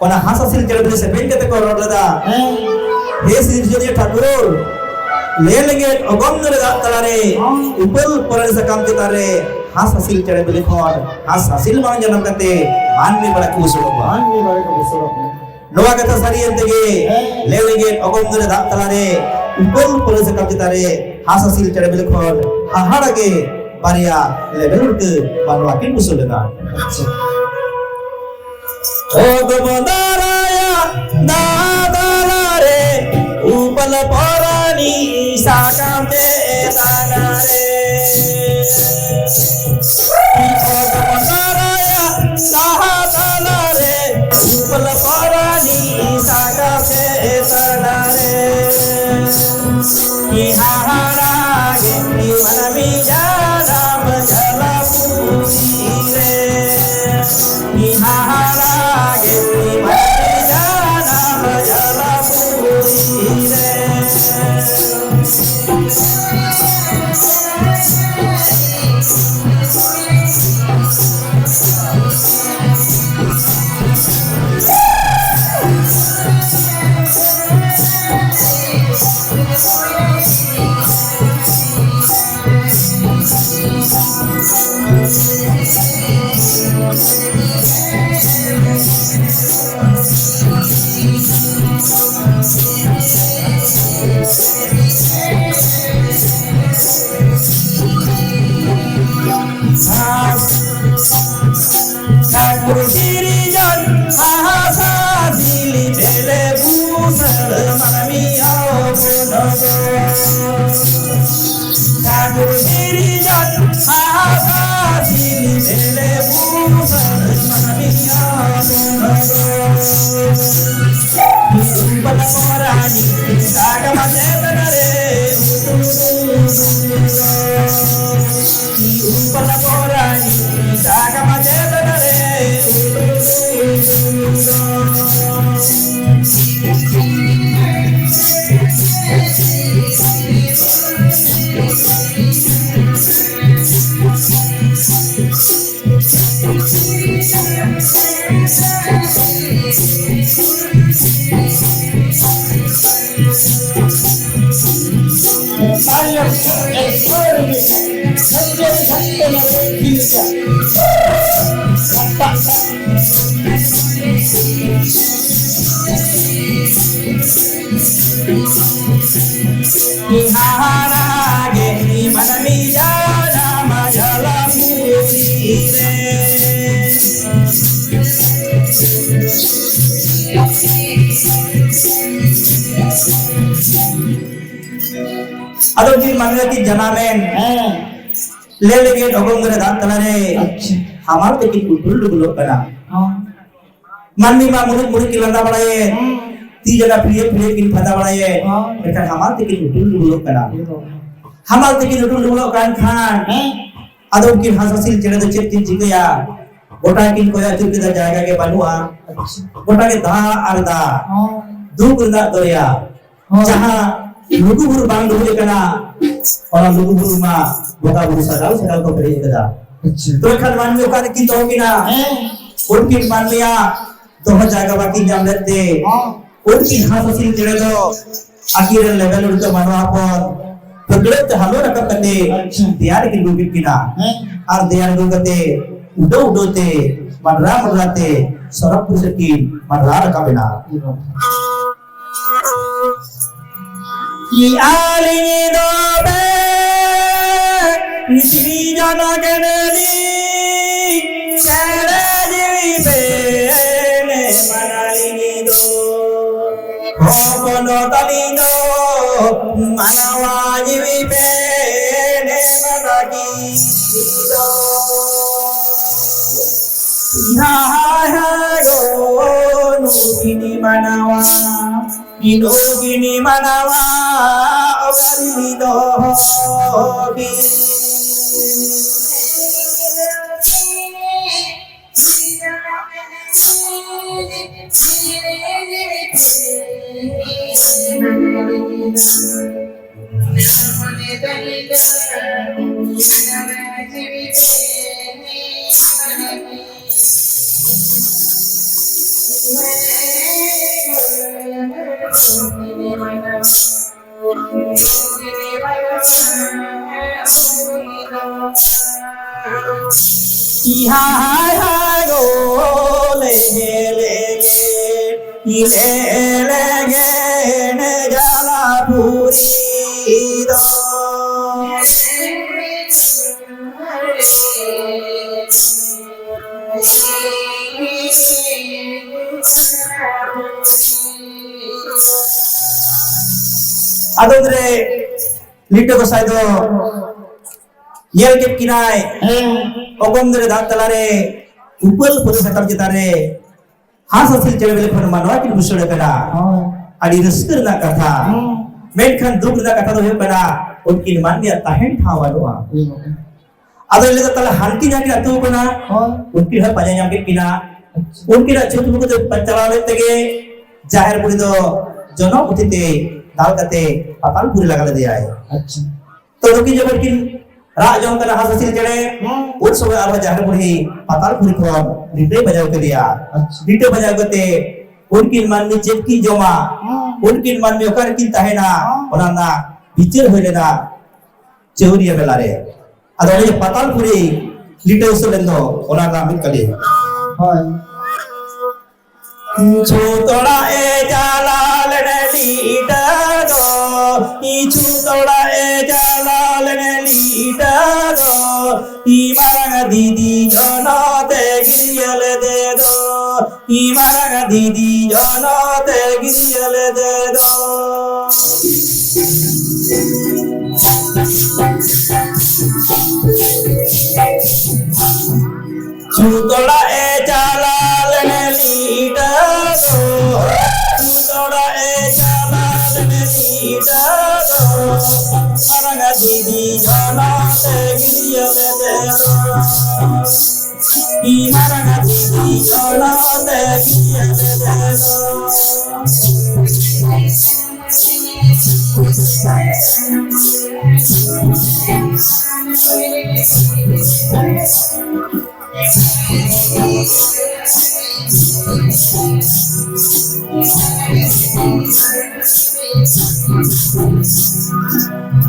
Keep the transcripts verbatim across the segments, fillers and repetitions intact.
ᱚᱱᱟ ᱦᱟᱸᱥ ᱦᱟᱸᱥᱤᱞ ᱪᱮᱬᱮ ᱵᱤᱞᱤ ᱥᱮᱨᱮᱧ ᱠᱟᱛᱮ ᱠᱚ ᱨᱚᱲ ᱞᱮᱫᱟ, ᱦᱮᱸ᱾ ᱦᱮ ᱥᱤᱨᱡᱚᱱᱤᱭᱟᱹ ᱴᱷᱟᱹᱠᱩᱨ, ᱞᱮ ᱞᱮᱸᱜᱮᱫ ᱚᱜᱚᱢ ᱧᱩᱨᱮ ᱫᱟᱜ ᱛᱟᱞᱟᱨᱮ, ᱦᱮᱸ᱾ ᱩᱯᱟᱹᱞ ᱯᱚᱨᱮ ᱥᱟᱠᱟᱢ ᱪᱮᱛᱟᱱ ᱨᱮ, ᱦᱟᱸᱥ ᱦᱟᱸᱥᱤᱞ ᱪᱮᱬᱮ ᱵᱤᱞᱤ ᱠᱷᱚᱱ ᱦᱟᱸᱥ ᱦᱟᱸᱥᱤᱞ ᱢᱟᱨᱟᱝ ᱡᱟᱱᱟᱢ ᱠᱟᱛᱮ ᱢᱟᱹᱱᱢᱤ ᱵᱟᱲᱟ ᱠᱚ ᱵᱩᱥᱟᱹᱲᱚᱜ ᱢᱟ᱾ ᱢᱟᱹᱱᱢᱤ ᱵᱟᱲᱟ ᱠᱚ ᱵᱩᱥᱟᱹᱲᱚᱜ ᱢᱟ᱾ ᱱᱚᱣᱟ ᱠᱟᱛᱷᱟ ᱥᱟᱹᱨᱤᱭᱮᱱ ᱛᱮᱜᱮ, ᱦᱮᱸ᱾ ᱞᱮ ᱞᱮᱸᱜᱮᱫ ᱚᱜᱚᱢ ᱧᱩᱨᱮ ᱫᱟᱜ ᱛᱟᱞᱟᱨᱮ, ᱩᱯᱟᱹᱞ ᱯᱚᱨᱮ ᱥᱟᱠᱟᱢ ᱪᱮᱛᱟᱱ ᱨᱮ, ᱦᱟᱸᱥ ᱦᱟᱸᱥᱤᱞ ᱪᱮᱬᱮ ᱵᱤᱞᱤ ᱠᱷᱚᱱ ᱦᱟᱦᱟᱲᱟ ᱜᱮ ᱵᱟᱨᱭᱟ ᱞᱮᱵᱮᱞ ᱩᱲᱠᱟᱹ ᱵᱟᱱᱣᱟ ᱠᱤᱱ ᱵᱩᱥᱟᱹᱲ ᱞᱮᱱᱟ᱾ ᱟᱪᱪᱷᱟ᱾ ᱚᱜᱚᱢ ᱫᱟᱨᱟᱭᱟ ᱫᱟᱜ ᱛᱟᱞᱟᱨᱮ, ᱩᱯᱟᱹᱞ ᱯᱚᱨᱟᱱᱤ ᱥᱟᱠᱟᱢ ᱛᱮ ᱛᱟᱱᱟᱨᱮ᱾ ᱚᱜᱚᱢ ᱫᱟᱨᱟᱭᱟ ᱫᱟᱜ ᱛᱟᱞᱟᱨᱮ, ᱩᱯᱟᱹᱞ ᱯᱚᱨᱟᱱᱤ ᱥᱟᱠᱟᱢ ᱛᱮ ᱛᱟᱱᱟᱨᱮ᱾ ᱦᱟᱦᱟᱲᱟ ᱜᱮ ᱢᱟᱹᱱᱢᱤ ᱡᱟᱱᱟᱢ ᱡᱟᱞᱟ ᱯᱩᱨᱤ ᱨᱮ᱾ ᱦᱟᱦᱟᱲᱟ ᱜᱮ ᱢᱟᱹᱱᱢᱤ ᱡᱟᱱᱟᱢ ᱡᱟᱞᱟ ᱯᱩᱨᱤ ᱨᱮ᱾ ᱴᱷᱟᱹᱠᱩᱨ ᱥᱤᱨᱡᱚᱱ ᱦᱟᱥᱟ ᱫᱷᱤᱨᱤ ᱵᱮᱞᱮ ᱵᱩᱥᱟᱹᱲ ᱢᱟᱹᱱᱢᱤ ᱦᱚᱯᱚᱱ ᱫᱚ᱾ ᱴᱷᱟᱹᱠᱩᱨ ᱥᱤᱨᱡᱚᱱ ᱦᱟᱥᱟ ᱫᱷᱤᱨᱤ ᱵᱮᱞᱮ ᱵᱩᱥᱟᱹᱲ ᱢᱟᱹᱱᱢᱤ ᱦᱚᱯᱚᱱ ᱫᱚ᱾ ᱩᱯᱟᱹᱞ ᱯᱚᱨᱟᱱᱤ ᱥᱟᱠᱟᱢ ᱪᱮᱛᱟᱱ ᱨᱮ ᱩᱰᱩᱠ᱾ ᱦᱟᱦᱟᱲᱟ ᱜᱮ ᱢᱟᱹᱱᱢᱤ ᱡᱟᱱᱟᱢ ᱡᱟᱞᱟᱢ ᱯᱩᱨᱤ ᱨᱮ᱾ ᱟᱫᱚ ᱡᱤᱣᱤ ᱢᱟᱹᱱᱢᱤ ᱠᱤᱱ ᱡᱟᱱᱟᱢᱮᱱ᱾ ᱦᱮᱸ᱾ ᱞᱮ ᱞᱮᱜᱮ ᱰᱚᱜᱚᱝ ᱨᱮ ᱫᱟᱜ ᱛᱟᱞᱟᱨᱮ᱾ ᱟᱪᱪᱷᱟ᱾ ᱦᱟᱢᱟᱞ ᱛᱮᱠᱤᱱ ᱩᱰᱩᱞ ᱰᱩᱵᱩᱞᱚᱜ ᱠᱟᱱᱟ᱾ ᱦᱚᱸ᱾ ᱢᱟᱹᱱᱢᱤ ᱢᱟ ᱢᱩᱲᱩᱫ ᱢᱩᱲᱩᱫ ᱠᱤᱱ ᱞᱟᱸᱫᱟ ᱵᱟᱲᱟᱭᱮᱫ, ᱦᱩᱸ᱾ ᱛᱤ ᱡᱟᱸᱜᱟ ᱯᱷᱤᱨᱭᱟᱹ ᱯᱷᱤᱨᱭᱟᱹ ᱠᱤᱱ ᱯᱷᱟᱸᱫᱟ ᱵᱟᱲᱟᱭᱮᱫ, ᱦᱳᱭ᱾ ᱢᱮᱱᱠᱷᱟᱱ ᱦᱟᱢᱟᱞ ᱛᱮᱠᱤᱱ ᱩᱰᱩᱞ ᱰᱩᱵᱩᱞᱚᱜ ᱠᱟᱱᱟ᱾ ᱦᱩᱸ᱾ ᱦᱟᱢᱟᱞ ᱛᱮᱠᱤᱱ ᱩᱰᱩᱞ ᱰᱩᱵᱩᱞᱚᱜ ᱠᱟᱱ ᱠᱷᱟᱱ, ᱦᱮᱸ᱾ ᱟᱫᱚ ᱩᱱᱠᱤᱱ ᱦᱟᱸᱥ ᱦᱟᱸᱥᱤᱞ ᱪᱮᱬᱮ ᱫᱚ ᱪᱮᱫ ᱠᱤᱱ ᱪᱤᱠᱟᱹᱭᱟ? ᱜᱚᱴᱟ ᱠᱤᱱ ᱠᱚᱭᱚᱜ ᱟᱹᱪᱩᱨ ᱠᱮᱫᱟ, ᱡᱟᱭᱜᱟ ᱜᱮ ᱵᱟᱹᱱᱩᱜᱼᱟ᱾ ᱟᱪᱪᱷᱟ᱾ ᱜᱚᱴᱟ ᱜᱮ ᱫᱟᱜ ᱟᱨ ᱫᱟᱜ, ᱦᱚᱸ᱾ ᱫᱩᱠ ᱨᱮᱱᱟᱜ ᱫᱚᱨᱭᱟ᱾ ᱦᱚᱸ᱾ ᱡᱟᱦᱟᱸ ᱞᱩᱜᱩ ᱵᱩᱨᱩ ᱵᱟᱝ ᱰᱩᱵᱩᱡ ᱟᱠᱟᱱᱟ, ᱚᱱᱟ ᱞᱩᱜᱩ ᱵᱩᱨᱩ ᱢᱟ ᱵᱚᱸᱜᱟ ᱵᱩᱨᱩ ᱥᱟᱜᱟᱲ ᱥᱟᱜᱟᱲ ᱠᱚ ᱯᱮᱨᱮᱡ ᱟᱠᱟᱫᱟ᱾ ᱟᱪᱪᱷᱟ᱾ ᱛᱚᱵᱮ ᱠᱷᱟᱱ ᱢᱟᱹᱱᱢᱤ ᱚᱠᱟ ᱨᱮᱠᱤᱱ ᱫᱚᱦᱚ ᱠᱤᱱᱟ? ᱦᱮᱸ᱾ ᱩᱱᱠᱤᱱ ᱢᱟᱹᱱᱢᱤᱭᱟᱜ ᱫᱚᱦᱚ ᱡᱟᱭᱜᱟ ᱵᱟᱹᱠᱤᱱ ᱧᱟᱢ ᱞᱮᱫ ᱛᱮ, ᱦᱚᱸ᱾ ᱩᱱᱠᱤᱱ ᱦᱟᱸᱥ ᱦᱟᱹᱥᱤᱞ ᱪᱮᱬᱮ ᱫᱚ ᱟᱹᱠᱤᱱ ᱨᱮᱱ ᱞᱮᱵᱮᱞ ᱩᱰᱤᱛ ᱢᱟᱱᱣᱟ ᱦᱚᱯᱚᱱ ᱯᱷᱟᱹᱠᱲᱟᱹᱜ ᱛᱮ ᱦᱟᱞᱚ ᱨᱟᱠᱟᱵ ᱠᱟᱛᱮ ᱦᱮᱸ᱾ ᱫᱮᱭᱟ ᱨᱮᱠᱤᱱ ᱫᱩᱲᱩᱵ ᱠᱤᱱᱟ᱾ ᱦᱮᱸ᱾ ᱟᱨ ᱫᱮᱭᱟ ᱨᱮ ᱫᱩᱲᱩᱵ ᱠᱟᱛᱮ ᱩᱰᱟᱹᱣ ᱩᱰᱟᱹᱣ ᱛᱮ ᱢᱟᱰᱨᱟ ᱢᱟᱰᱨᱟ ᱛᱮ ᱥᱚᱨᱚᱜᱽ ᱯᱩᱨᱤ ᱥᱮᱫ ᱠᱤᱱ ᱢᱟᱰᱨᱟ ᱨᱟᱠᱟᱵ ᱮᱱᱟ᱾ ᱦᱮᱸ᱾ ᱠᱤ ᱟᱹᱞᱤᱧ ᱫᱚ ᱵᱮᱱ ᱥᱤᱨᱡᱚᱱ ᱠᱮᱫ ᱞᱤᱧ, ᱪᱮᱬᱮ ᱡᱤᱣᱤ ᱵᱮᱱ ᱮᱢᱟᱱᱟᱞᱤᱧ ᱫᱚ᱾ ᱦᱚᱯᱚᱱ ᱛᱟᱹᱞᱤᱧ ᱫᱚ ᱢᱟᱱᱣᱟ ᱡᱤᱣᱤ ᱵᱮᱱ ᱮᱢᱟᱫᱤᱧ ᱫᱚ᱾ ᱦᱟᱭ ᱦᱟᱭ ᱜᱚ, ᱱᱩᱠᱤᱱ ᱢᱟᱱᱣᱟ, ᱱᱩᱠᱤᱱ ᱢᱟᱱᱣᱟ ᱚᱠᱟᱨᱮ ᱫᱚᱦᱚ ᱠᱤᱱ᱾ ᱤᱦᱟᱭ ᱦᱟᱭ ᱜᱳ ᱞᱮ ᱞᱮ ᱜᱮ, ᱤᱞᱮ ᱞᱮ ᱜᱮ ᱱᱮ ᱡᱟᱞᱟ ᱯᱩᱨᱤ ᱫᱚ᱾ ᱟᱫᱚ ᱨᱮ ᱞᱤᱴᱟᱹ ᱜᱚᱸᱥᱟᱭ ᱫᱚ ᱧᱮᱞ ᱠᱮᱫ ᱠᱤᱱᱟᱭ, ᱦᱮᱸ᱾ ᱚᱜᱚᱢ ᱫᱟᱨᱮ ᱫᱟᱜ ᱛᱟᱞᱟᱨᱮ ᱩᱯᱟᱹᱞ ᱯᱩᱨᱟᱹ ᱥᱟᱠᱟᱢ ᱪᱮᱛᱟᱱ ᱨᱮ ᱦᱟᱸᱥ ᱦᱟᱹᱥᱤᱞ ᱪᱮᱬᱮ ᱵᱮᱞᱮ ᱠᱷᱚᱱ ᱢᱟᱱᱣᱟ ᱠᱤᱱ ᱵᱩᱥᱟᱹᱲ ᱟᱠᱟᱱᱟ᱾ ᱦᱳᱭ᱾ ᱟᱹᱰᱤ ᱨᱟᱹᱥᱠᱟᱹ ᱨᱮᱱᱟᱜ ᱠᱟᱛᱷᱟ᱾ ᱦᱮᱸ᱾ ᱢᱮᱱᱠᱷᱟᱱ ᱫᱩᱠ ᱨᱮᱱᱟᱜ ᱠᱟᱛᱷᱟ ᱫᱚ ᱦᱩᱭᱩᱜ ᱠᱟᱱᱟ, ᱩᱱᱠᱤᱱ ᱢᱟᱹᱱᱢᱤᱭᱟᱜ ᱛᱟᱦᱮᱱ ᱴᱷᱟᱶ ᱵᱟᱹᱱᱩᱜᱼᱟ᱾ ᱦᱮᱸ᱾ ᱟᱫᱚ ᱞᱟᱹᱭ ᱫᱟ, ᱛᱟᱦᱞᱮ ᱦᱟᱱᱠᱤᱱ ᱡᱟᱦᱟᱸ ᱠᱤᱱ ᱟᱹᱛᱩ ᱠᱟᱱᱟ, ᱦᱳᱭ᱾ ᱩᱱᱠᱤᱱ ᱦᱚᱸ ᱯᱟᱸᱡᱟ ᱧᱟᱢ ᱠᱮᱫ ᱠᱤᱱᱟ᱾ ᱟᱪᱪᱷᱟ᱾ ᱩᱱᱠᱤᱱᱟᱜ ᱪᱷᱩᱛ ᱵᱩᱠᱩ ᱛᱮ ᱪᱟᱞᱟᱣ ᱞᱮᱱ ᱛᱮᱜᱮ ᱡᱟᱦᱮᱨ ᱵᱩᱲᱦᱤ ᱫᱚ ᱡᱚᱱᱚᱜ ᱯᱩᱛᱷᱤ ᱛᱮ ᱫᱟᱞ ᱠᱟᱛᱮ ᱯᱟᱛᱟᱞ ᱯᱩᱨᱤ ᱞᱟᱜᱟ ᱞᱮᱫᱮᱭᱟᱭ᱾ ᱟᱪᱪᱷᱟ᱾ ᱛᱚ ᱱᱩᱠᱤᱱ ᱡᱚᱠᱷᱚᱱ ᱠᱤᱱ ᱨᱟᱜ ᱡᱚᱝ ᱠᱟᱱᱟ ᱦᱟᱸᱥ ᱦᱟᱹᱥᱤᱞ ᱪᱮᱬᱮ, ᱦᱩᱸ᱾ ᱩᱱ ᱥᱚᱢᱚᱭ ᱟᱨᱦᱚᱸ ᱡᱟᱦᱮᱨ ᱵᱩᱲᱦᱤ ᱯᱟᱛᱟᱞ ᱯᱩᱨᱤ ᱠᱷᱚᱱ ᱞᱤᱴᱟᱹᱭ ᱵᱟᱡᱟᱣ ᱠᱮᱫᱮᱭᱟ᱾ ᱟᱪᱪᱷᱟ᱾ ᱞᱤᱴᱟᱹ ᱵᱟᱡᱟᱣ ᱠᱟᱛᱮ ᱩᱱᱠᱤᱱ ᱢᱟᱹᱱᱢᱤ ᱪᱮᱫ ᱠᱤᱱ ᱡᱚᱢᱟ, ᱦᱩᱸ᱾ ᱩᱱᱠᱤᱱ ᱢᱟᱹᱱᱢᱤ ᱚᱠᱟ ᱨᱮᱠᱤᱱ ᱛᱟᱦᱮᱱᱟ, ᱦᱩᱸ᱾ ᱚᱱᱟ ᱨᱮᱱᱟᱜ ᱵᱤᱪᱟᱹᱨ ᱦᱩᱭ ᱞᱮᱱᱟ ᱪᱟᱹᱣᱨᱤᱭᱟᱹ ᱢᱮᱞᱟ ᱨᱮ᱾ ᱟᱫᱚ ᱚᱱᱮ ᱡᱮ ᱯᱟᱛᱟᱞ ᱯᱩᱨᱤ ᱞᱤᱴᱟᱹ ᱩᱥᱩᱞ ᱞᱮᱱ ᱫᱚ, ᱚᱱᱟ ᱨᱮᱱᱟᱜ ᱢᱤᱫ ᱠᱟᱹᱞᱤ᱾ ᱦᱳᱭ᱾ ᱪᱷᱩᱛ ᱚᱲᱟᱜ ᱮ ᱪᱟᱞᱟᱣ ᱞᱮᱱ ᱞᱤᱴᱟᱹ ᱫᱚ, ᱪᱷᱩᱛ ᱚᱲᱟᱜ ᱮ ᱪᱟᱞᱟᱣ ᱞᱮᱱ ᱞᱤᱴᱟᱹ ᱫᱚ, ᱢᱟᱨᱟᱝ ᱫᱤᱫᱤ ᱡᱚᱱᱚᱜ ᱛᱮ ᱜᱤᱨᱭᱟᱹ ᱞᱮᱫᱮ ᱫᱚ, ᱢᱟᱨᱟᱝ ᱫᱤᱫᱤ ᱡᱚᱱᱚᱜ ᱛᱮ ᱜᱤᱨᱭᱟᱹ ᱞᱮᱫᱮ ᱫᱚ᱾ ᱪᱷᱩᱛ ᱚᱲᱟᱜ ᱮ ᱪᱟᱞᱟᱣ ᱞᱮᱱ ᱞᱤᱴᱟᱹ ᱫᱚ, ᱪᱷᱩᱛ ᱚᱲᱟᱜ ᱮ ᱪᱟᱞᱟᱣ ᱞᱮᱱ ᱞᱤᱴᱟᱹ ᱫᱚ, ᱢᱟᱨᱟᱝ ᱫᱤᱫᱤ ᱡᱚᱱᱚᱜ ᱛᱮ ᱜᱤᱨᱭᱟᱹ ᱞᱮᱫᱮ ᱫᱚ᱾ ᱢᱟᱨᱟᱝ ᱫᱤᱫᱤ ᱡᱚᱱᱚᱜ ᱛᱮ ᱜᱤᱨᱭᱟᱹ ᱞᱮᱫᱮ ᱫᱚ᱾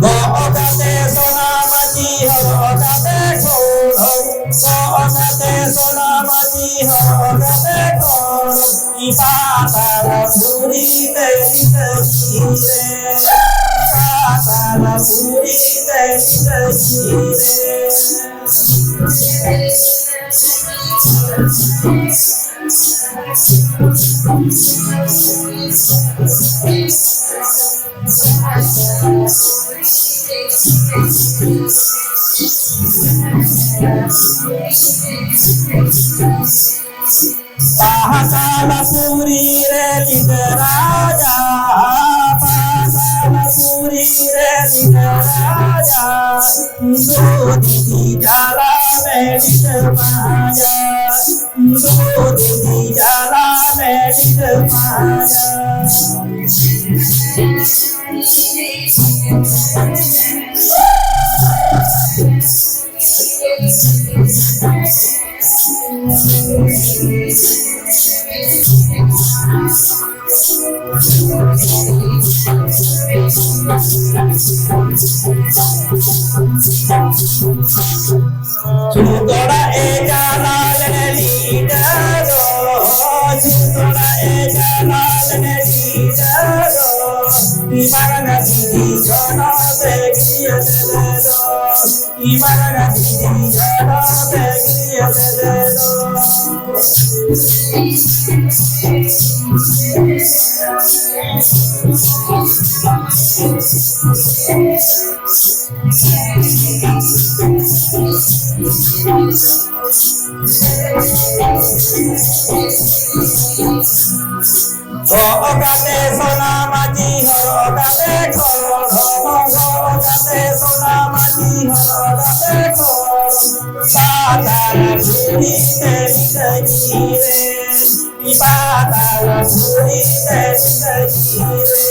ᱜᱚᱜ ᱠᱟᱛᱮ ᱥᱚᱱᱟ ᱢᱟᱹᱪᱤ, ᱦᱚᱨᱚᱜ ᱠᱟᱛᱮ ᱠᱷᱚᱲ, ᱜᱚᱜ ᱠᱟᱛᱮ ᱥᱚᱱᱟ ᱢᱟᱹᱪᱤ, ᱦᱚᱨᱚᱜ ᱠᱟᱛᱮ ᱠᱷᱚᱲ, ᱤ ᱯᱟᱛᱟᱞ ᱯᱩᱨᱤ ᱛᱮ ᱞᱤᱴᱟᱹ ᱜᱤᱨᱟᱹ, ᱯᱟᱛᱟᱞ ᱯᱩᱨᱤ ᱛᱮ ᱞᱤᱴᱟᱹ ᱜᱤᱨᱟᱹ᱾ ᱯᱟᱦᱟᱥᱟᱞ ᱯᱩᱨᱤ ᱨᱮ ᱞᱤᱴᱟᱹ ᱨᱟᱡᱟ, ᱯᱟᱦᱟᱥᱟᱞ ᱯᱩᱨᱤ ᱨᱮ ᱞᱤᱴᱟᱹ ᱨᱟᱡᱟ, ᱫᱩ ᱫᱤᱫᱤ ᱪᱟᱞᱟᱣ ᱢᱮ ᱞᱤᱴᱟᱹ ᱯᱟᱸᱡᱟ, ᱫᱩ ᱫᱤᱫᱤ ᱪᱟᱞᱟᱣ ᱢᱮ ᱞᱤᱴᱟᱹ ᱯᱟᱸᱡᱟ᱾ ᱪᱩᱛᱚᱲᱟ ᱮ ᱪᱟᱞᱟᱣ ᱞᱮᱱ ᱞᱤᱴᱟᱹ ᱫᱚ, ᱪᱩᱛᱚᱲᱟ ᱮ ᱪᱟᱞᱟᱣ ᱞᱮᱱ ᱞᱤᱴᱟᱹ ᱫᱚ, ᱢᱟᱨᱟᱝ ᱫᱤᱫᱤ ᱡᱷᱚᱱᱚ ᱛᱮ ᱜᱤᱭᱟᱹ ᱫᱚ᱾ ᱤᱵᱟᱨ ᱫᱤᱫᱤ ᱡᱷᱚᱱᱚ ᱛᱮ ᱜᱤᱭᱟᱹ ᱫᱚ᱾ ᱜᱚᱜ ᱠᱟᱛᱮ ᱥᱚᱱᱟ ᱢᱟᱹᱪᱤ ᱦᱚᱨᱚᱜ ᱠᱟᱛᱮ ᱠᱷᱚᱲ, ᱜᱚᱜ ᱠᱟᱛᱮ ᱥᱚᱱᱟ ᱢᱟᱹᱪᱤ ᱦᱚᱨᱚᱜ ᱠᱟᱛᱮ ᱠᱷᱚᱲ, ᱯᱟᱛᱟᱞ ᱯᱩᱨᱤ ᱛᱮ ᱞᱤᱴᱟᱹ ᱜᱤᱨᱟᱹ, ᱯᱟᱛᱟᱞ ᱯᱩᱨᱤ ᱛᱮ ᱞᱤᱴᱟᱹ ᱜᱤᱨᱟᱹ᱾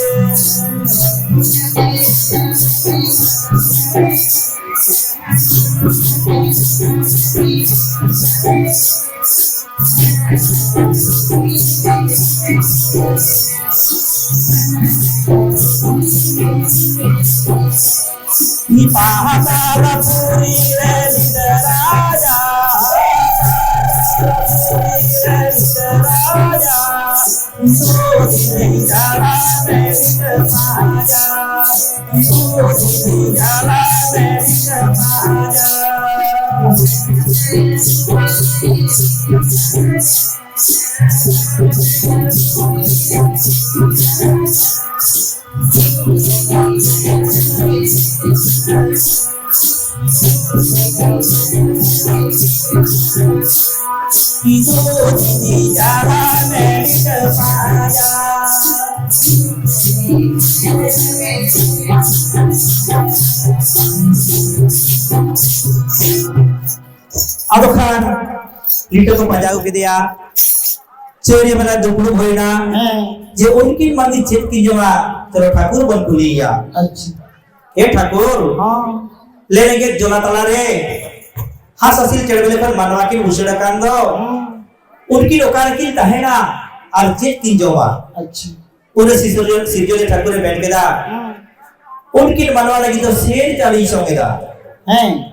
ᱯᱟᱦᱟᱛᱟᱨ ᱯᱩᱨᱤ ᱨᱮ ᱞᱤᱫᱟᱹᱨᱟᱭᱟ, ᱯᱩᱨᱤ ᱨᱮ ᱞᱤᱫᱟᱹᱨᱟᱭᱟ, ᱫᱩ ᱫᱤᱱ ᱡᱟᱞᱟ ᱢᱮ ᱞᱤᱫᱟᱹ ᱯᱟᱸᱡᱟ, ᱫᱩ ᱫᱤᱱ ᱡᱟᱞᱟ ᱢᱮ ᱞᱤᱫᱟᱹ ᱯᱟᱸᱡᱟ᱾ ᱟᱫᱚ ᱠᱷᱟᱱ ᱞᱤᱴᱟᱹ ᱠᱚ ᱯᱟᱸᱡᱟ ᱟᱹᱜᱩ ᱠᱮᱫᱮᱭᱟ᱾ ᱪᱟᱹᱨᱤ ᱵᱮᱞᱟ ᱫᱩᱯᱲᱩᱵ ᱦᱩᱭᱱᱟ᱾ ᱦᱮᱸ᱾ ᱡᱮ ᱩᱱᱠᱤᱱ ᱢᱟᱹᱱᱢᱤ ᱪᱮᱫ ᱠᱤᱱ ᱡᱚᱢᱟ? ᱪᱚᱞᱚ ᱴᱷᱟᱹᱠᱩᱨ ᱵᱚᱱ ᱠᱩᱞᱤᱭᱮᱭᱟ᱾ ᱟᱪᱪᱷᱟ᱾ ᱮ ᱴᱷᱟᱹᱠᱩᱨ, ᱦᱚᱸ᱾ ᱞᱮ ᱨᱮᱸᱜᱮᱡ ᱡᱚᱞᱟ ᱛᱟᱞᱟᱨᱮ ᱦᱟᱸᱥ ᱦᱟᱹᱥᱤᱞ ᱪᱮᱬᱮ ᱵᱮᱞᱮ ᱠᱷᱚᱱ ᱢᱟᱱᱣᱟ ᱠᱤᱱ ᱵᱩᱥᱟᱹᱲ ᱟᱠᱟᱱ ᱫᱚ, ᱦᱚᱸ᱾ ᱩᱱᱠᱤᱱ ᱚᱠᱟ ᱨᱮᱠᱤᱱ ᱛᱟᱦᱮᱱᱟ ᱟᱨ ᱪᱮᱫ ᱠᱤᱱ ᱡᱚᱢᱟ? ᱟᱪᱪᱷᱟ᱾ ᱩᱱᱨᱮ ᱥᱤᱨᱡᱚᱱᱤᱭᱟᱹ, ᱥᱤᱨᱡᱚᱱᱤᱭᱟᱹ ᱴᱷᱟᱹᱠᱩᱨᱮ ᱢᱮᱱ ᱠᱮᱫᱟ, ᱦᱮᱸ᱾ ᱩᱱᱠᱤᱱ ᱢᱟᱱᱣᱟ ᱞᱟᱹᱜᱤᱫ ᱫᱚ ᱥᱮᱨ ᱪᱟᱣᱞᱮᱧ ᱥᱚᱝ ᱮᱫᱟ᱾ ᱦᱮᱸ᱾